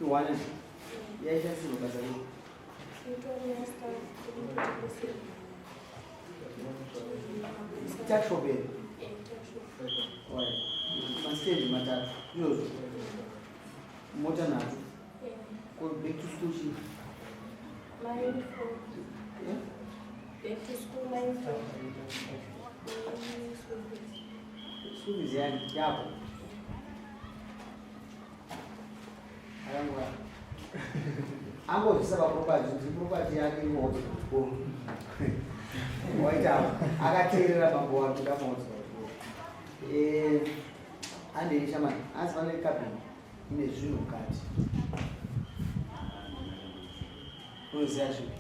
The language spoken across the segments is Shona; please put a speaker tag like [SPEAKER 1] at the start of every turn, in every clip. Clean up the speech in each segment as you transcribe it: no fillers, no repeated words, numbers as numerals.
[SPEAKER 1] Iwana yaishandisirwa basa rei? Tuckshop here? Mastendi matatu izvozvo mota nhatu. Ko back to school chii?
[SPEAKER 2] Back to school my uniform.
[SPEAKER 1] School fees yani yako. Akangwa. Angozvisa paproperty, kuti property yake inoodza kuchikoro. Waita akateerera mambo wake ndamaodza kuchikoro. Eh, andei shamani, asi vane cabin ine zvinhu mukati. Unoziva zvipi?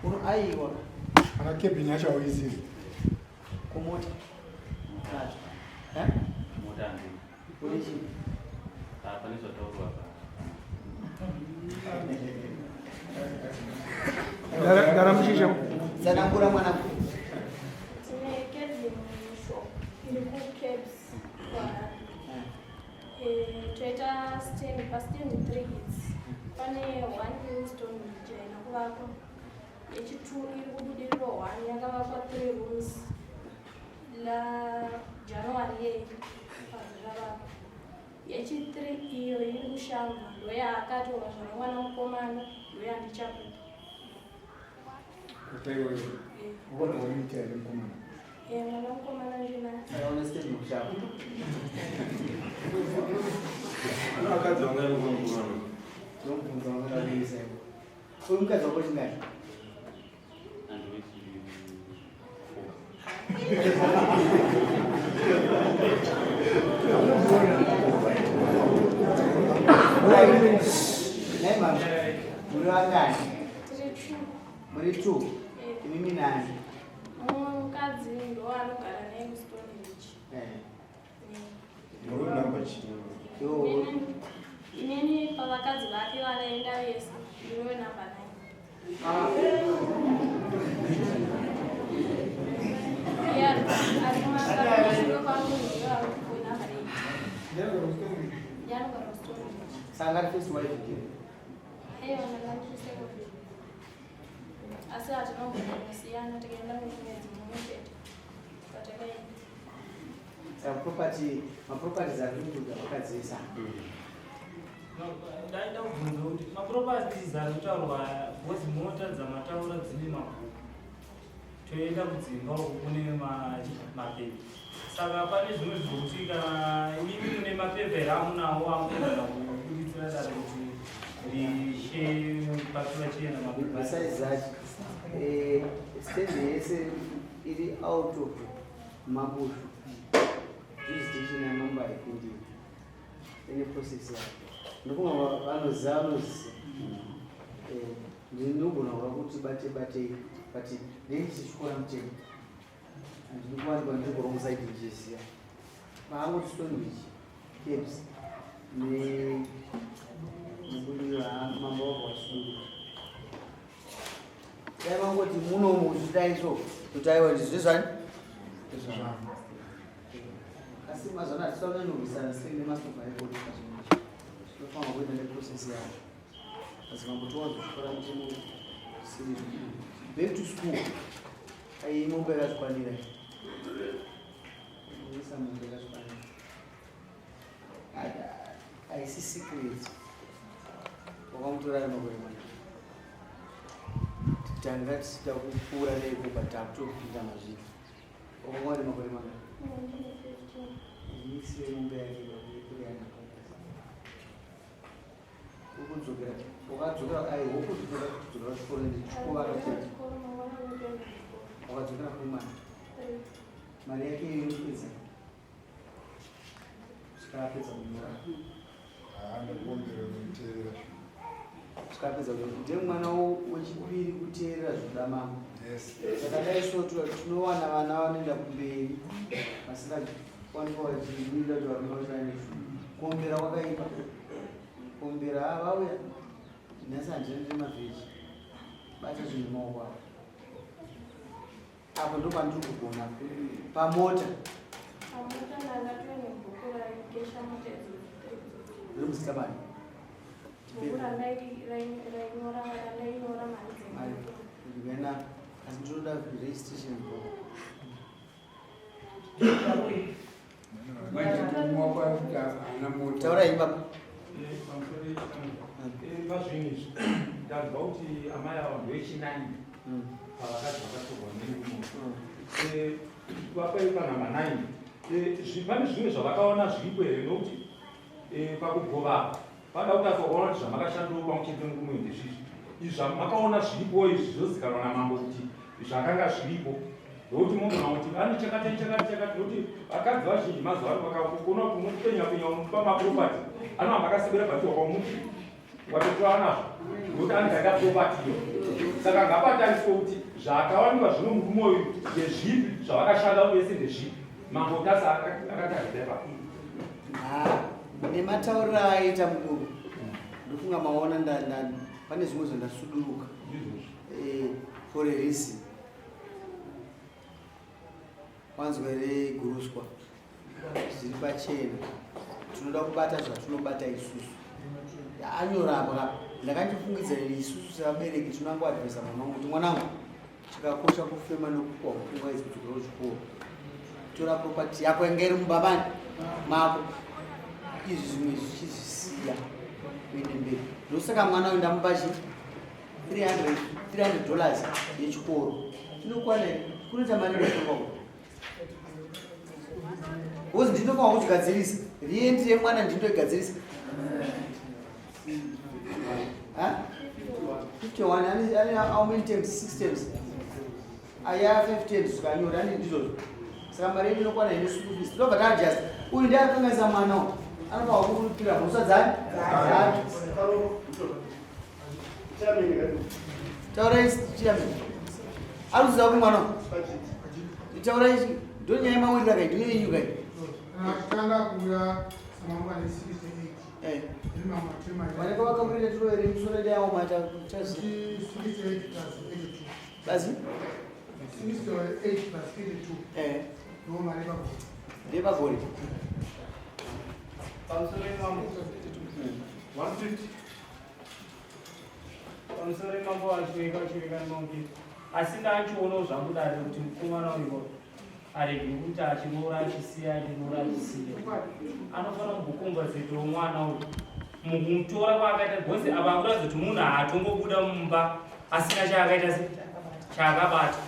[SPEAKER 1] Uno aiwa.
[SPEAKER 3] Ana cabin yacho hauizivi.
[SPEAKER 1] Kumota. Mota. Eh?
[SPEAKER 4] Mota handina.
[SPEAKER 1] Une chii?
[SPEAKER 4] Ah, pane zvataurwa apa.
[SPEAKER 3] Gara mushisha.
[SPEAKER 1] Tsanangura mwanangu.
[SPEAKER 2] Tine cabin shop iri kuCabs kuHarare. Eh, toita stand pastand 3 its pane one new stone bridge haina kuvakwa yechi2 iri kubudiriro one yakavakwa 3 rooms la January yei pazviravakwa yechi3 iyo iri kushamba ndoyaakatorwa zvana mwana mukomana ndoyandichakupa
[SPEAKER 3] Unoita here mukomana?
[SPEAKER 2] Eh, mwana mukomana ndinaye.
[SPEAKER 1] Saka une stand kushamba.
[SPEAKER 5] Vakadzi vanga vari mukomana.
[SPEAKER 1] Ndomubvunza wanga kuisa ipo. Uyu mukadzi wako chingani?
[SPEAKER 4] Andoweti four.
[SPEAKER 1] Nhai mama, muri vangani?
[SPEAKER 2] Tiri two.
[SPEAKER 1] Muri two.
[SPEAKER 2] Eh,
[SPEAKER 1] Imimi nani?
[SPEAKER 2] mumwe mukadzi ndoanogara naye kuStone Ridge.
[SPEAKER 1] Eh.
[SPEAKER 5] Muri number chii?
[SPEAKER 1] Yo.
[SPEAKER 2] Inini pavakadzi vake vakaenda vese ndinowe namba 9.
[SPEAKER 1] Ah.
[SPEAKER 2] Iye ari kumashure kwangu ndiye ari namba 8. Ndiye anogara kuStone Ridge.
[SPEAKER 1] Saka ari first wife ndiye.
[SPEAKER 2] Aiwa ndanga ndiri second. Asi hatina kumbosiyana tikaenda kumwedzi mumwe chete. Patakaenda.
[SPEAKER 1] Saka property, maproperties ari kuita vakadzi vese ava.
[SPEAKER 6] Ndaida kubvunza kuti maproperties ari kutaurwa aya because mota dzamataura dzine mabhuku toenda kudzimba uku kune mapepa saka pane zvimwe zvokuti kana imimi mune mapepa here amunawo amunogona kubuditsira dare kuti rishe pachena mapepa
[SPEAKER 1] Besides that, eh, stand yese iri out of mabushu. Jurisdiction yamambo haipindiri. Ine process yayo. Ndofunga vanoziva vanoziva. Eh, ndinogona kuva kuti bate batei but ndindichityora mutemo. Handidi kuwanikwa ndiri ku wrong side ndichiziva. Paangoti Stonebridge, Caps ne nebudiriro mambo wabva wasuduruka. Dai vangoti munomu uchidai so kuti aiwa ndizvizvani
[SPEAKER 3] Ndezvangu.
[SPEAKER 1] asi mazuva ano hatifanira kunorwisana sei nemasofa ekoti pazvinhu tinofanira kuenda neprocess yacho asi mambotowanzotyora mutemo siri back to school ai mombe yakazvikwanira isa mombe yakazvikwanira haisi secret wakamutora ari makore mana tanga tisida kupfuura neiko but takutopinda mazviri wakanga ane makore mana
[SPEAKER 2] Ndine 15.
[SPEAKER 1] misi yemombe yake ukudzokera wakadzokera ai wokudzokera kudzokera kuchikoro ndichikuvaka chete
[SPEAKER 2] Chikoro mangwana unotoenda kuchikoro.
[SPEAKER 1] wakadzokera kumana
[SPEAKER 2] Three.
[SPEAKER 1] mari yake iyo inopedza kusvika apedza kunyora
[SPEAKER 3] Ah, ndakuombera unoteerera zvinhu.
[SPEAKER 1] kusvika apedza kunyora ndiye mwana wechipiri kuteerera zvinoda mama
[SPEAKER 3] Yes.
[SPEAKER 1] Zvakadai so tinowana vana vanoenda kumberi vasingawanikwa vachimirira kuti varume vacho vaende kuombera kwakaipa kuombera ah, vauya nhasi handina ndine mavheji bata zvinhu maoko ako apo ndo pandiri kugona pamota
[SPEAKER 2] Pamota ndanga tine bhuku rayo. Ndikesha mota idzodzo.
[SPEAKER 1] Riri muzita mani?
[SPEAKER 2] Bhuku randainyora mari dzemota.
[SPEAKER 1] Ndikaenda asi ndinoda registration book. Taurai baba.
[SPEAKER 7] Pazvinhu izvi ndanzwa kuti amai ava ndovechinani pavakadzi vakatorwa nemurume vapai panhamba 9. Pane zvimwe zvavakaona zviripo here? Nokuti pakugova pada kutatwa kuona kuti zvamakashandiwo pamwe chete nemurume ndezvizvi. Izvi zvamakaona zviripo izvi zvozikanwa namambo kuti zvakanga zviripo, nokuti munogona kuti ane chakati chakati chakati, nokuti vakadzi vazhinji mazuva ano vakakona kuti unopenya penya unopa maproperty anohamba akasebera bhatiwa kwamuti watotora nazvo, nokuti anenge aida property iyo. Saka ngapatariswe kuti zvakawanikwa zvino murume uyu ndezvipi, zvavakashanda vese ndezvipi. Mambo Tasa akataridza ipapo.
[SPEAKER 1] Nematauriro aaita mukuru, ndofunga maona pane zvimwe zvandasuduruka for a reason. Wanzwa here guruswa? Zviri pachena, tinoda kubata zvatinobata isusu. Anyora apa ka, ndakandifungidzira isusu sevabereki tinongoadvisa mwana wangu kuti mwanangu, chakakosha kufema nekupuwa pfungwa idzi kudzokera kuchikoro, tora property yako yanga iri mumba mani mako, izvi zvimwe zvichizvisiya kuende mberi. Ndosaka mwana uyu ndamupa chi $300 yechikoro. Inokwana here? Kunoita mari inotorwa because ndinofanwa kuzvigadzirisa re-entry yemwana, ndindoigadzirisa. 51 ane how many terms? Six terms, aya five terms zvikanyora ane ndizvozvo. Saka mari yedu inokwana ine school fees, tinobva taadjust. Uyu ndiye akakanganisa mwana uyu, anofanwa kuripira mhosva dzani dzake. Taurai chairman, ari kuziva kuti mwana uyu, taurai, ndo nyaya yemawirira kai, ndiyo yenyu kai.
[SPEAKER 3] Tanga kuuya samambo ane 68.
[SPEAKER 1] Vanenge vakakurira tirovere misoro yedu yawo mata chazi.
[SPEAKER 3] 68 plus 82.
[SPEAKER 1] Bazi?
[SPEAKER 3] 68 plus 82. Ndo mari pagore.
[SPEAKER 1] Ndepagore.
[SPEAKER 6] Pamusoro imambo. 150. Pamusoro imambo, achiweka achiweka nonge. Asi ndachionawo zvangu dare kuti mukomana uyu arege kuti achiroora achisiya, achiroora achisiya. Anofanira kumbokombazetwawo mwana uyu mukumutora kwaakaita, because apa akuratidza kuti munhu haatongobuda mumba asina chaakaita se chaakabata.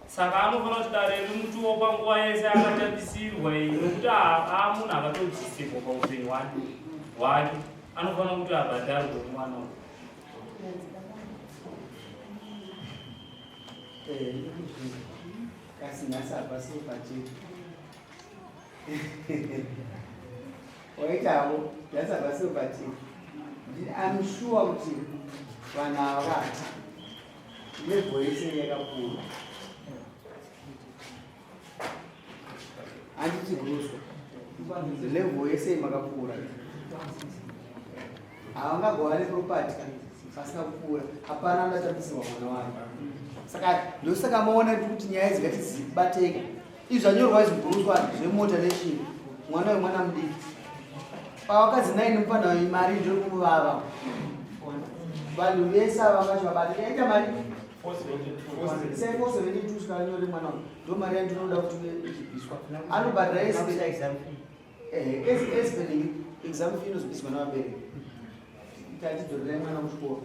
[SPEAKER 6] Saka anofanira kuti dare rimutuwo panguva yese akatambisirwa iyi, nokuti aa munhu akatobvisirwa paupenyu hwake, anofanira kuti abhadharwe mwana uyu.
[SPEAKER 1] Kasi nhasi hapasi pachena. Waitavo nhasi hapasi pachena. I'm sure kuti vanhu ava level yese yakakura, handiti guruswa? Level yese makapfuura, havangagovane property pasina kupfuura. Hapana andatambisirwa mwana wake. Saka ndosaka maona kuti nyaya idzi ngatidzibateka. Izvi zvanyorwa izvi guruswa zvemota nechii, mwana wemwana mudiki pavakadzi 9 mufana mari ndiri kumuvava. Vanhu vese ava vachivabata yaita mari 472 sikanyore mwana uyu, ndo mari yandinoda kuti ichibviswa, anobhadhara exam fee inozobviswa navabereki. Tachidzorerai mwana kuchikoro,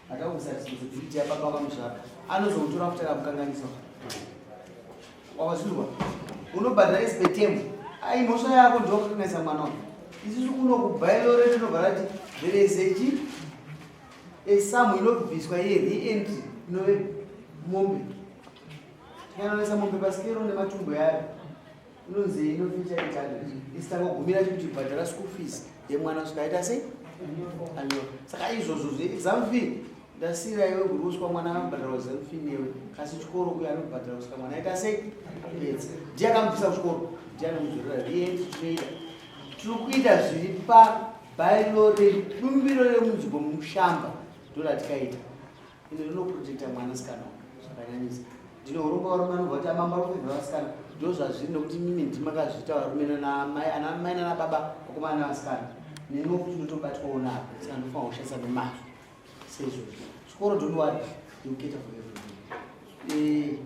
[SPEAKER 1] hatakuisa responsibility yababa vamuzvara, anozomutora futi akamukanganisa. Wakazvirwa unobhadhara as per term. Ai, mhosva yako ndokukanganisa mwana uyu. Isusu kuno kubylaw redu tinobva rati there is a chi a sum inobviswa ye-re-entry inove mombe. Tikanoisa mombe pasikero nematumbu yayo inonzi inofeature 800. Isi tangogumira chikuti bhadhara school fees yemwana kusvika aita sei, anyora. Saka izvozvo zveexam fee ndasiyira iwe guruswa, mwana anobhadharwa exam fee newe, kasi chikoro kuyo anobhadhara kusvika mwana aita sei, apedza. Ndiye akamubvisa kuchikoro, ndiye anomudzorera re-entry. Tinoita, tiri kuita zviri pabylaw rebumbiro remunzvimbo mushamba, ndo ratikaita ende rinoprotecta mwanasikana zvakanyanyisa. Ndine urombo, varume vanobva kuti amamba rofevha vasikana. Ndo zvazviri nokuti mimi ndimakazviita varume nanamai, anamai nanababa, vakomana navasikana. Neniwo futi ndotobatwawo nako, saka ndofanira kushandisa nemazvo seizvozvo. Chikoro, don't worry, you cater for everything.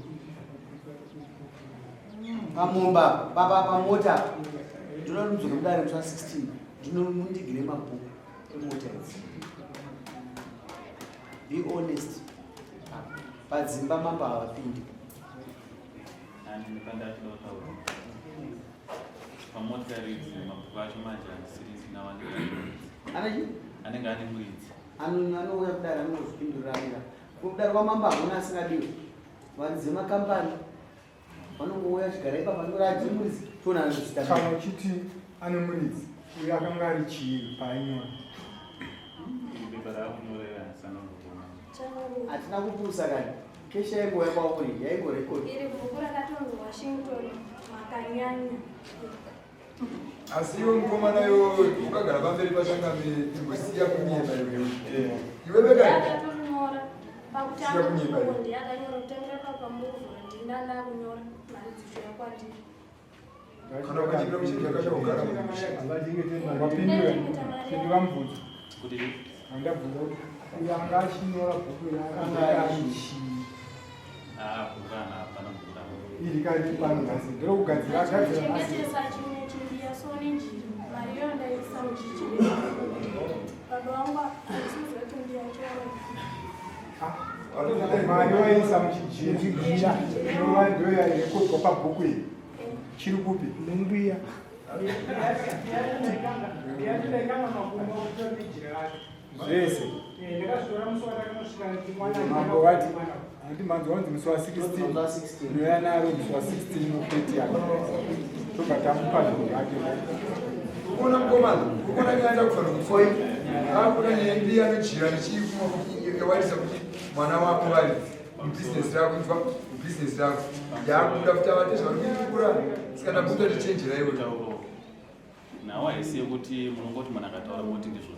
[SPEAKER 1] Pamomba, papa pamota, ndinoda kuti mudzoke mudare musi wa 16, ndinomundigire mabhuku emota idzi. Be honest. Padzimba mambo havapindi.
[SPEAKER 4] Ani pandachida kutaura pamotikari idzi, mabhuku acho manje handisiri ndinawo, anenge ane muridzi.
[SPEAKER 1] Anachi?
[SPEAKER 4] Anenge ane muridzi.
[SPEAKER 1] Anouya kudare, anongozvipindurira ega. Kudare kwamambo hakuna asingadiwi. Vanhu dzemakambani vanongouya chigara ipapa, anora muridzi, toona anozvita.
[SPEAKER 8] Kana uchiti ane muridzi, uyo akanga ari chii paainyora?
[SPEAKER 4] Iri pepa raakunyorera handisana kuona.
[SPEAKER 1] Hatina kupusa kani. Cash yaingouya kwauri, yaingorekodi.
[SPEAKER 2] Iri bhuku rakatonzi Washington Makanyanya.
[SPEAKER 9] Asi iwe mukomana iwe wakagara pamberi pachangamire, imbosiya kunyema iwewe, iwe bekai.
[SPEAKER 2] Akatonyora pakutanga.
[SPEAKER 9] Siya kunyepa iwe.
[SPEAKER 2] Ndiye akanyora kutangira papamuvhura, ndinda ndakunyora mari dzichiuya kwandiri.
[SPEAKER 9] Kana ukachipira mucheki akachakugara mumusha.
[SPEAKER 8] Wapindura, pindura mubvunzo.
[SPEAKER 4] Kuti
[SPEAKER 8] Andabvunza kuti uyo anga achinyora bhuku iri akanga ari chii?
[SPEAKER 4] Ah, bhuku rana hapana bhuku rana.
[SPEAKER 8] Iri kari pano nhasi nderokugadzira, agadzira nhasi.
[SPEAKER 2] Chengetesa chimwe chimbiya so nenjira, mari iyo ndaisa muchichirema. Baba vangu handisiziva kuti ndiyachiwana.
[SPEAKER 8] Mari waisa muchijira inova ndo yairekodwa pabhuku iri, chiri kupi?
[SPEAKER 10] Nembuya.
[SPEAKER 6] Ndaikanga makumbo kutora nejira racho.
[SPEAKER 8] Zvese.
[SPEAKER 6] Ndakazvitora musi watakanosvika.
[SPEAKER 8] Mambo vati handi manzi wanzi musi wa16.
[SPEAKER 1] Musi wa16.
[SPEAKER 8] Unoya naro musi wa16 mupeti yake, tobva tamupa zvinhu zvake.
[SPEAKER 9] Ukuona mukomana, ukuona nyaya kufanira kutsoi akuona nyaya nejira nechifuma yawaitisa kuti mwana wako vari mubhizinesi rako, inzwa, mubhizinesi rako yakuda kuti avate zvavanokura, saka ndabuda tichenjera iwe.
[SPEAKER 4] Tauro nawo haisi yekuti munongoti munhu akataura moti ndizvozvo.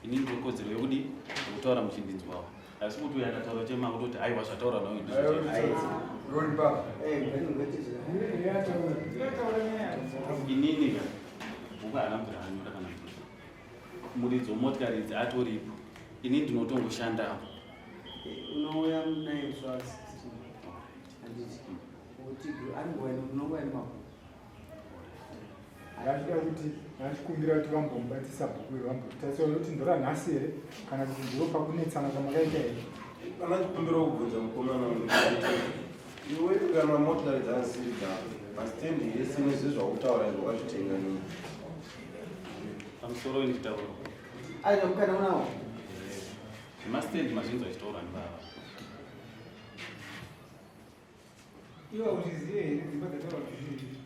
[SPEAKER 4] Inini ndine kodzero yekudi yekutaura muchindinzwawo. Asi kuti uyo akataura chema kutoti aiwa, zvataura nawo ndizvo.
[SPEAKER 9] Uri baba.
[SPEAKER 4] Inini ka bhuku haana kubvira anyora kana bhuku. Muridzi wemotikari idzi atoripo, inini ndinotongoshandawo.
[SPEAKER 1] Unouya naye musi wa 16, handiti? Kuti anongouya, unongouya nemabhuku.
[SPEAKER 8] Ndachida kuti ndachikumbira kuti vambomubatisa bhuku iri, vambotarisa kuti ndora nhasi here kana kuti ndiro pakunetsana kwamakaita here.
[SPEAKER 5] Kana chikumbira kubvunza mukomana wangu, iwe kana motikari dzasiri dzako, pasitendi yese nezvezvakutaura izvo, wakazvitenga nei?
[SPEAKER 4] Pamusoro ndichitaura.
[SPEAKER 1] Aita mukana unawo.
[SPEAKER 4] Zvemastendi mazhinji achitaura ndibaba.
[SPEAKER 6] Iwe uchizive here dzimba dzataura kuti zvii?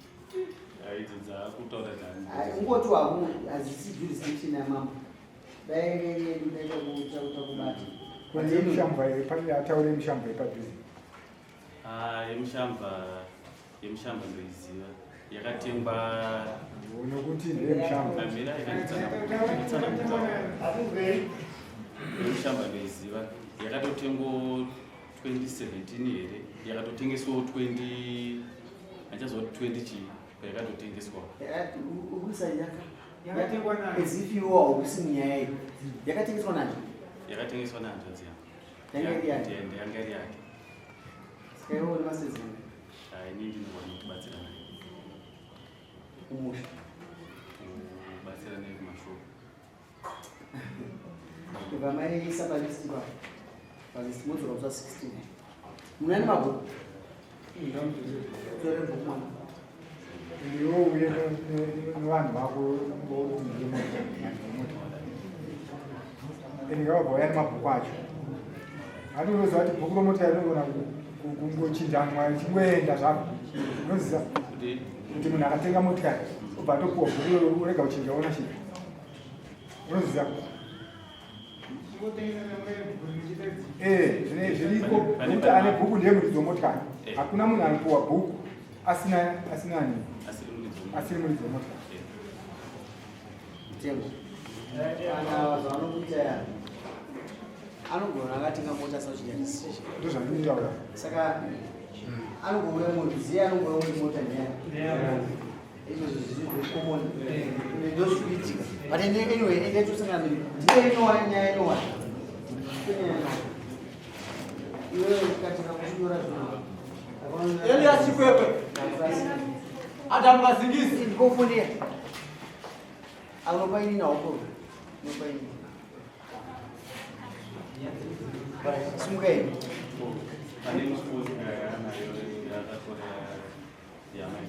[SPEAKER 4] Idzi dzakutaura.
[SPEAKER 1] Ungoti wako hazisi jurisdiction yamambo, dai yedu daita kubata.
[SPEAKER 8] Kwenye yemushambwa here? Pane ataure yemushambwa yepadhuze.
[SPEAKER 4] Yemushambwa, yemushambwa ndoiziva, yakatengwa.
[SPEAKER 8] Nokuti ndeyemushambwa.
[SPEAKER 4] Mamira ikanditsanangudza. Yemushambwa ndoiziva, yakatotengwa 2017 here, yakatotengeswawo 20, handichazoti 20 chii, yakatotengeswa.
[SPEAKER 1] Ukuisa yaka
[SPEAKER 6] Yakatengwa nani?
[SPEAKER 1] As if iwo hausi munyaya iyi. Yakatengeswa nani?
[SPEAKER 4] Yakatengeswa nehanzvadzi yangu.
[SPEAKER 1] Yanga iri yake?
[SPEAKER 4] Yanga iri yake.
[SPEAKER 1] Saka iwo nemasezi?
[SPEAKER 4] Ini ndinogona kubatsira naye.
[SPEAKER 1] Kumusha?
[SPEAKER 4] Kubatsira naye kumashoko.
[SPEAKER 1] Kubva maiisa palist pa palist, modzoka kusa 16. Munani mabhuku? Tore bhuku, mwana.
[SPEAKER 8] Iwe uye nevanhu vako vokuti ndemota, ende ngavabva uya nemabhuku acho. Handi unoziva kuti bhuku romota rinogona kungochinjanwa richingoenda zvaro? Unoziva
[SPEAKER 4] kuti
[SPEAKER 8] kuti munhu akatenga motikari obva atopuwa bhuku iroro, urega kuchinja ownership? Unoziva? Zvine zviriko nokuti ane bhuku ndiye muridzi wemotikari. Hakuna munhu anopuwa bhuku asina ani
[SPEAKER 4] asiri muridzi wemotikari.
[SPEAKER 8] Asiri muridzi wemotikari.
[SPEAKER 1] Mutemo kana zvavanokuita ya. Anogona akatenga mota asina kuchinja registration.
[SPEAKER 8] Ndozvandinotaura.
[SPEAKER 1] Saka anogouya munhu ziye anogouya kuti mota ndeyani. Izvozvo zviri very common. Ndozvikuitika. But anyway, ende tosangana ndiye inowana nyaya inowana. Nyaya inowana. Iwewe ukatenga kuchinyora zvinhu.
[SPEAKER 10] Elias Chikwekwe. Adam Mazingisi.
[SPEAKER 1] Ndikofonera. Anopa ini nawo. Unopa ini. Simukai.
[SPEAKER 4] Pane response yaakatora yamai.